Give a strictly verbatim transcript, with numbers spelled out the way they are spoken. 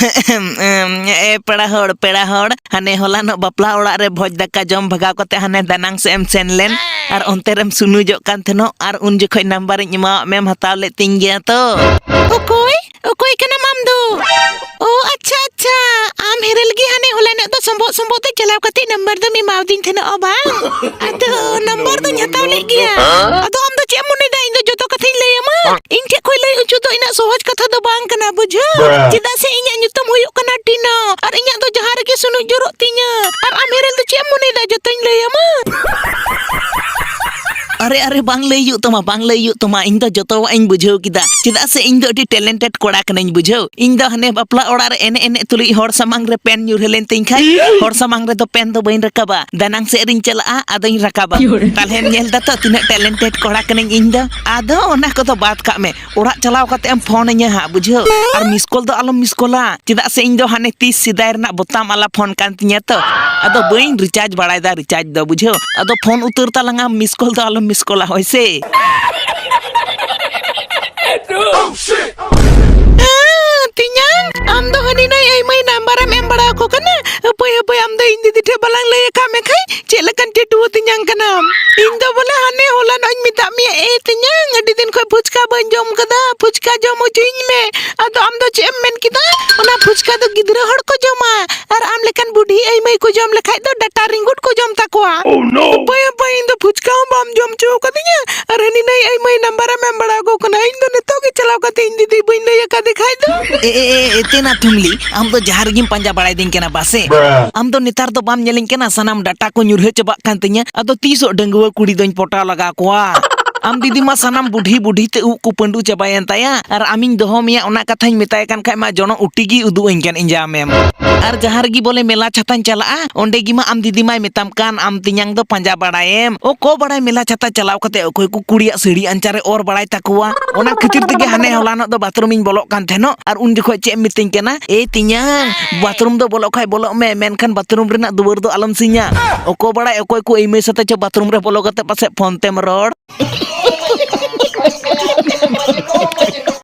ᱮᱢ, ᱮ ᱯᱮᱲᱟ ᱦᱚᱲ, ᱯᱮᱲᱟ ᱦᱚᱲ, ᱦᱟᱱᱮ ᱦᱚᱞᱟᱱᱚᱜ ᱵᱟᱯᱞᱟ ᱚᱲᱟᱜ ᱨᱮ ᱵᱷᱚᱡᱽ ᱫᱟᱠᱟ ᱡᱚᱢ ᱵᱷᱟᱜᱟᱣ ᱠᱟᱛᱮ ᱦᱟᱱᱮ ᱫᱟᱱᱟᱝ ᱥᱮᱫ ᱮᱢ ᱥᱮᱱ ᱞᱮᱱ, ᱟᱨ ᱚᱱᱛᱮ ᱨᱮᱢ ᱥᱩᱱᱩᱡᱚᱜ ᱠᱟᱱ ᱛᱟᱦᱮᱱᱚᱜ, ᱟᱨ ᱩᱱ ᱡᱚᱠᱷᱚᱡ ᱱᱟᱢᱵᱟᱨᱤᱧ ᱮᱢᱟᱣᱟᱫ ᱢᱮᱢ ᱦᱟᱛᱟᱣ ᱞᱮᱫ ᱛᱤᱧ ᱜᱮᱭᱟ ᱛᱚ᱾ ᱚᱠᱚᱭ? ᱚᱠᱚᱭ ᱠᱟᱱᱟᱢ ᱟᱢ ᱫᱚ? ᱚ, ᱟᱪᱪᱷᱟ, ᱟᱪᱪᱷᱟ, ᱟᱢ ᱦᱮᱨᱮᱞ ᱜᱮ ᱦᱟᱱᱮ ᱦᱚᱞᱟᱱᱚᱜ ᱫᱚ ᱥᱚᱢᱵᱚᱜ ᱥᱚᱢᱵᱚᱜ ᱛᱮ ᱪᱟᱞᱟᱣ ᱠᱟᱛᱮ ᱱᱟᱢᱵᱟᱨ ᱫᱚᱢ ᱮᱢᱟᱣᱫᱤᱧ ᱛᱟᱦᱮᱱᱚᱜᱼᱟ ᱵᱟᱝ? ᱟᱫᱚ ᱱᱟᱢᱵᱟᱨ ᱫᱚᱧ ᱦᱟᱛᱟᱣ ᱞᱮᱫ ᱜᱮᱭᱟ᱾ ᱟᱫᱚ ᱟᱢ ᱫᱚ ᱪᱮᱫ ᱮᱢ ᱢᱚᱱᱮᱭᱮᱫᱟ, ᱤᱧ ᱫᱚ ᱡᱚᱛᱚ ᱠᱟᱛᱷᱟᱧ ᱞᱟᱹᱭ ᱟᱢᱟ? ᱤᱧ ᱴᱷᱮᱡ ᱠᱷᱚᱡ ᱞᱟᱹᱭ ᱚᱪᱚ ᱫᱚ ᱤᱱᱟᱹᱜ ᱥᱚᱦᱚᱡ ᱠᱟᱛᱷᱟ ᱫᱚ ᱵᱟᱝ ᱠᱟᱱᱟ, ᱵᱩᱡᱷᱟᱹᱣ? ᱪᱮᱫᱟᱜ ᱥᱮ ᱤᱧᱟᱹᱜ ᱧᱩᱛᱩᱢ ᱦᱩᱭᱩᱜ ᱠᱟᱱᱟ ᱴᱤᱱᱟ, ᱟᱨ ᱤᱧᱟᱹᱜ ᱫᱚ ᱡᱟᱦᱟᱸ ᱨᱮᱜᱮ ᱥᱩᱱᱩᱡ ᱡᱚᱨᱚᱜ ᱛᱤᱧᱟᱹ᱾ ᱟᱨ ᱟᱢ ᱦᱮᱨᱮᱞ ᱫᱚ ᱪᱮᱫ ᱮᱢ ᱢᱚᱱᱮᱭᱮᱫᱟ, ᱡᱚᱛᱚᱧ ᱞᱟᱹᱭ ᱟᱢᱟ? ᱟᱨᱮ, ᱟᱨᱮ, ᱵᱟᱝ ᱞᱟᱹᱭ ᱦᱩᱭᱩᱜ ᱛᱟᱢᱟ, ᱵᱟᱝ ᱞᱟᱹᱭ ᱦᱩᱭᱩᱜ ᱛᱟᱢᱟ, ᱤᱧ ᱫᱚ ᱡᱚᱛᱚᱣᱟᱜ ᱤᱧ ᱵᱩᱡᱷᱟᱹᱣ ᱠᱮᱫᱟ᱾ ᱪᱮᱫᱟᱜ ᱥᱮ ᱤᱧ ᱫᱚ ᱟᱹᱰᱤ talented ᱠᱚᱲᱟ ᱠᱟᱹᱱᱟᱹᱧ, ᱵᱩᱡᱷᱟᱹᱣ᱾ ᱤᱧ ᱫᱚ ᱦᱟᱱᱮ ᱵᱟᱯᱞᱟ ᱚᱲᱟᱜ ᱨᱮ ᱮᱱᱮᱡ ᱮᱱᱮᱡ ᱛᱩᱞᱩᱡ ᱦᱚᱲ ᱥᱟᱢᱟᱝ ᱨᱮ ᱯᱮᱱ ᱧᱩᱨᱦᱟᱹ ᱞᱮᱱ ᱛᱤᱧ ᱠᱷᱟᱡ, ᱦᱚᱲ ᱥᱟᱢᱟᱝ ᱨᱮᱫᱚ ᱯᱮᱱ ᱫᱚ ᱵᱟᱹᱧ ᱨᱟᱠᱟᱵᱟ, ᱫᱟᱱᱟᱝ ᱥᱮᱫ ᱨᱤᱧ ᱪᱟᱞᱟᱜᱼᱟ, ᱟᱫᱚᱧ ᱨᱟᱠᱟᱵᱟ᱾ ᱛᱟᱞᱦᱮᱢ ᱧᱮᱞ ᱫᱟ ᱛᱚ ᱛᱤᱱᱟᱹᱜ talented ᱠᱚᱲᱟ ᱠᱟᱹᱱᱟᱹᱧ ᱤᱧ ᱫᱚ᱾ ᱟᱫᱚ ᱚᱱᱟ ᱠᱚᱫᱚ ᱵᱟᱫ ᱠᱟᱜ ᱢᱮ, ᱚᱲᱟᱜ ᱪᱟᱞᱟᱣ ᱠᱟᱛᱮ ᱮᱢ ᱯᱷᱳᱱ ᱟᱹᱧᱟ ᱦᱟᱸᱜ, ᱵᱩᱡᱷᱟᱹᱣ? ᱟᱨ miss call ᱫᱚ ᱟᱞᱚᱢ miss callᱟ, ᱪᱮᱫᱟᱜ ᱥᱮ ᱤᱧ ᱫᱚ ᱦᱟᱱᱮ ᱛᱤᱥ ᱥᱮᱫᱟᱭ ᱨᱮᱱᱟᱜ ᱵᱳᱛᱟᱢ ᱟᱞᱟ ᱯᱷᱳᱱ ᱠᱟᱱ ᱛᱤᱧᱟ ᱛᱚ, ᱟᱫᱚ ᱵᱟᱹᱧ recharge ᱵᱟᱲᱟᱭᱮᱫᱟ recharge ᱫᱚ, ᱵᱩᱡᱷᱟᱹᱣ? ᱟᱫᱚ ᱯᱷᱳᱱ ᱩᱛᱟᱹᱨ ᱛᱟᱞᱟᱝᱟ, miss call ᱫᱚ ᱟᱞᱚᱢ miss callᱟ, ᱦᱳᱭ ᱥᱮ? ᱟᱸ, ᱛᱮᱧᱟᱝ, ᱟᱢ ᱫᱚ ᱦᱟᱹᱱᱤ ᱱᱟᱹᱭ ᱟᱹᱭ ᱢᱟᱹᱭ ᱱᱟᱢᱵᱟᱨᱮᱢ ᱮᱢ ᱵᱟᱲᱟ ᱟᱠᱚ ᱠᱟᱱᱟ? ᱦᱟᱹᱯᱟᱹᱭ, ᱦᱟᱹᱯᱟᱹᱭ, ᱟᱢ ᱫᱚ ᱤᱧ ᱫᱤᱫᱤ ᱴᱷᱮᱱ ᱵᱟᱞᱟᱝ ᱞᱟᱹᱭ ᱟᱠᱟᱫ ᱢᱮ ᱠᱷᱟᱡ, ᱪᱮᱫ ᱞᱮᱠᱟᱱ ᱪᱟᱹᱴᱩᱣᱟᱹ ᱛᱮᱧᱟᱝ ᱠᱟᱱᱟᱢ? ᱤᱧ ᱫᱚ ᱵᱚᱞᱮ ᱦᱟᱱᱮ ᱦᱚᱞᱟᱱᱚᱜ ᱤᱧ ᱢᱮᱛᱟᱜ ᱢᱮᱭᱟ, ᱮ ᱛᱮᱧᱟᱝ, ᱟᱹᱰᱤ ᱫᱤᱱ ᱠᱷᱚᱡ ᱯᱷᱩᱪᱠᱟ ᱵᱟᱹᱧ ᱡᱚᱢ ᱠᱟᱫᱟ, ᱯᱷᱩᱪᱠᱟ ᱡᱚᱢ ᱦᱚᱪᱚᱧ ᱢᱮ᱾ ᱟᱫᱚ ᱟᱢ ᱫᱚ ᱪᱮᱫ ᱮᱢ ᱢᱮᱱ ᱠᱮᱫᱟ? ᱚᱱᱟ ᱯᱷᱩᱪᱠᱟ ᱫᱚ ᱜᱤᱫᱽᱨᱟᱹ ᱦᱚᱲ ᱠᱚ ᱡᱚᱢᱟ, ᱟᱨ ᱟᱢ ᱞᱮᱠᱟᱱ ᱵᱩᱰᱷᱤ ᱟᱹᱭ ᱢᱟᱹᱭ ᱠᱚ ᱡᱚᱢ ᱞᱮᱠᱷᱟᱡ ᱫᱚ ᱰᱟᱴᱟ ᱨᱤᱝᱜᱩᱴ ᱠᱚ ᱡᱚᱢ ᱛᱟᱠᱚᱣᱟ᱾ Oh no! ᱦᱟᱹᱯᱟᱹᱭ, ᱦᱟᱹᱯᱟᱹᱭ, ᱤᱧ ᱫᱚ ᱯᱷᱩᱪᱠᱟ ᱦᱚᱸ ᱵᱟᱢ ᱡᱚᱢ ᱦᱚᱪᱚ ᱠᱟᱫᱤᱧᱟ, ᱟᱨ ᱦᱟᱹᱱᱤ ᱱᱟᱹᱭ ᱟᱹᱭ ᱢᱟᱹᱭ ᱱᱟᱢᱵᱟᱨᱮᱢ ᱮᱢ ᱵᱟᱲᱟ ᱟᱠᱚ ᱠᱟᱱᱟ᱾ ᱤᱧ ᱫᱚ ᱱᱤᱛᱚᱜ ᱜᱮ ᱪᱟᱞᱟᱣ ᱠᱟᱛᱮ ᱤᱧ ᱫᱤᱫᱤ ᱵᱟᱹᱧ ᱞᱟᱹᱭ ᱟᱠᱟᱫᱮ ᱠᱷᱟᱡ ᱫᱚ᱾ ᱮ, ᱮ, ᱮ, ᱮ, ᱛᱮᱱᱟ ᱴᱷᱩᱢᱞᱤ, ᱟᱢ ᱫᱚ ᱡᱟᱦᱟᱸ ᱨᱮᱜᱮᱢ ᱯᱟᱸᱡᱟ ᱵᱟᱲᱟᱭᱫᱤᱧ ᱠᱟᱱᱟ ᱵᱟᱥᱮ? ᱟᱢ ᱫᱚ ᱱᱮᱛᱟᱨ ᱫᱚ ᱵᱟᱢ ᱧᱮᱞᱤᱧ ᱠᱟᱱᱟ, ᱥᱟᱱᱟᱢ ᱰᱟᱴᱟ ᱠᱚ ᱧᱩᱨᱦᱟᱹ ᱪᱟᱵᱟᱜ ᱠᱟᱱ ᱛᱤᱧᱟ᱾ ᱟᱫᱚ ᱛᱤᱥᱚᱜ ᱰᱟᱺᱜᱩᱣᱟᱹ ᱠᱩᱲᱤ ᱫᱚᱧ ᱯᱚᱴᱟᱣ ᱞᱟᱜᱟ ᱠᱚᱣᱟ? ᱟᱢ ᱫᱤᱫᱤ ᱢᱟ ᱥᱟᱱᱟᱢ ᱵᱩᱰᱷᱤ ᱵᱩᱰᱷᱤ ᱛᱮ ᱩᱵ ᱠᱚ ᱯᱟᱹᱰᱩ ᱪᱟᱵᱟᱭᱮᱱ ᱛᱟᱭᱟ, ᱟᱨ ᱟᱢᱤᱧ ᱫᱚᱦᱚ ᱢᱮᱭᱟ ᱚᱱᱟ ᱠᱟᱛᱷᱟᱧ ᱢᱮᱛᱟᱭ ᱠᱟᱱ ᱠᱷᱟᱡ ᱢᱟ ᱡᱚᱱᱚᱜ ᱩᱴᱤ ᱜᱮ ᱩᱫᱩᱜ ᱟᱹᱧ ᱠᱟᱱ ᱤᱧ ᱡᱟᱢᱮᱢ᱾ ᱟᱨ ᱡᱟᱦᱟᱸ ᱨᱮᱜᱮ ᱵᱚᱞᱮ ᱢᱮᱞᱟ ᱪᱷᱟᱛᱟᱧ ᱪᱟᱞᱟᱜᱼᱟ, ᱚᱸᱰᱮ ᱜᱮ ᱢᱟ ᱟᱢ ᱫᱤᱫᱤ ᱢᱟᱭ ᱢᱮᱛᱟᱢ ᱠᱟᱱ, ᱟᱢ ᱛᱮᱧᱟᱝ ᱫᱚ ᱯᱟᱸᱡᱟ ᱵᱟᱲᱟᱭᱮᱢ᱾ ᱚᱠᱚ ᱵᱟᱲᱟᱭ ᱢᱮᱞᱟ ᱪᱷᱟᱛᱟ ᱪᱟᱞᱟᱣ ᱠᱟᱛᱮ ᱚᱠᱚᱭ ᱠᱚ ᱠᱩᱲᱤᱭᱟᱜ ᱥᱟᱹᱲᱤ ᱟᱧᱪᱟᱨ ᱨᱮ ᱚᱨ ᱵᱟᱲᱟᱭ ᱛᱟᱠᱚᱣᱟ᱾ ᱚᱱᱟ ᱠᱷᱟᱹᱛᱤᱨ ᱛᱮᱜᱮ ᱦᱟᱱᱮ ᱦᱚᱞᱟᱱᱚᱜ ᱫᱚ ᱵᱟᱛᱷᱨᱩᱢ ᱤᱧ ᱵᱚᱞᱚᱜ ᱠᱟᱱ ᱛᱟᱦᱮᱱᱚᱜ, ᱟᱨ ᱩᱱ ᱡᱚᱠᱷᱚᱡ ᱪᱮᱫ ᱮᱢ ᱢᱤᱛᱟᱹᱧ ᱠᱟᱱᱟ, "ᱮ ᱛᱮᱧᱟᱝ, ᱵᱟᱛᱷᱨᱩᱢ ᱫᱚ ᱵᱚᱞᱚᱜ ᱠᱷᱟᱡ ᱵᱚᱞᱚᱜ ᱢᱮ, ᱢᱮᱱᱠᱷᱟᱱ ᱵᱟᱛᱷᱨᱩᱢ ᱨᱮᱱᱟᱜ ᱫᱩᱣᱟᱹᱨ ᱫᱚ ᱟᱞᱚᱢ ᱥᱤᱧᱟ᱾ ᱚᱠᱚ ᱵᱟᱲᱟᱭ ᱚᱠᱚᱭ ᱠᱚ ᱟᱹᱭᱢᱟᱹᱭ ᱥᱟᱛᱮ ᱪᱚ ᱵᱟᱛᱷᱨᱩᱢ ᱨᱮ ᱵᱚᱞᱚ ᱠᱟᱛᱮ ᱯᱟᱥᱮᱡ ᱯᱷᱳᱱ ᱛᱮᱢ ᱨᱚᱲ᱾"